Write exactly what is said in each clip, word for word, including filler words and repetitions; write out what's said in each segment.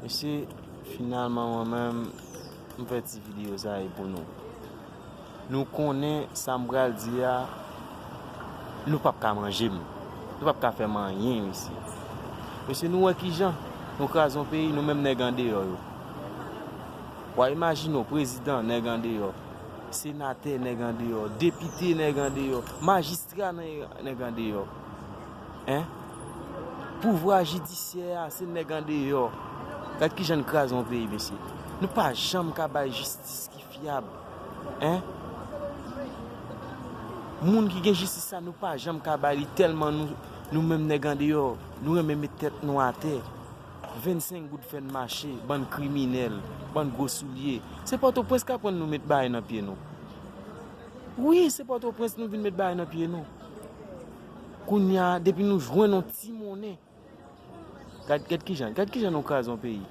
Mesye, finalman, mwen menm, m fè ti videyo sa a pou nou. Nou konnen sa m pral di a, nou p ap ka manje m. Nou p ap ka fè m anyen, mesye. Mesye, nou wè kijan nou kraze yon peyi, nou menm nèg andeyò yo. W a imajine w, prezidan, nèg andeyò. Senatè, nèg andeyò. Depite, nèg andeyò. Majistra, nèg andeyò. Hein? Pouvwa jidisyè a, se nèg andeyò. Gad kijan n kraze yon peyi, mesye. Nou pa janm ka bay jistis ki fyab. Hein? Moun ki gen jistis sa, nou pa janm ka bay li tèlman nou, nou menm nèg andeyò, nou renmen met tèt nou atè. Vennsenk goud fè n mache, bann kriminèl, bann gwo soulye. Se Pòtoprens k aprann nou met bagay nan pye nou. Wi, se Pòtoprens nou vin met bagay nan pye nou. Kounye a, depi nou jwenn yon ti monnen, gad, gad kijan, gad kijan nou kraze yon peyi.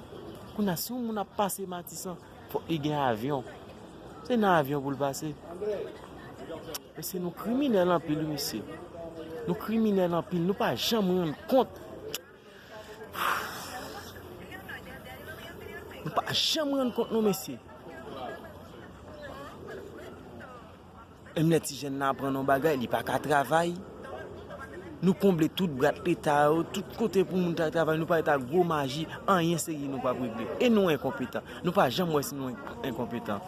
Kounye a, si yon moun ap pase Matisan, fòk li gen avyon. Se nan avyon pou l pase. Mesye, nou kriminèl anpil, wi, mesye. Nou kriminèl anpil, nou pa janm rann kont. Nou pa janm rann kont, non, mesye. Menm lè ti jèn nan aprann yon bagay, li pa ka travay. Nou konble tout bwat leta yo, tout kote pou moun ta travay, nou parèt ak gwo maji, anyen serye nou p ap regle. E nou enkonpetan. Nou pa janm wè si nou en-, enkonpetan.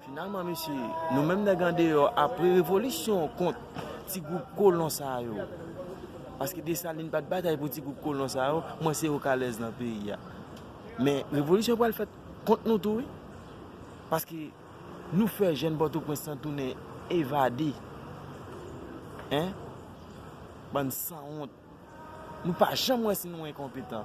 Finalman, mesye, nou menm nèg andeyò, apre revolisyon kont ti gwoup kolon sa yo, paske Desalin pa t batay pou ti gwoup kolon sa yo, mwen se yo k alèz nan peyi a. Men revolisyon pral fèt kont nou tou, wi. Paske nou fè jèn Pòtoprens lan tounen evade. Hein? Bann sanwont. Nou pa janm wè si nou enkonpetan.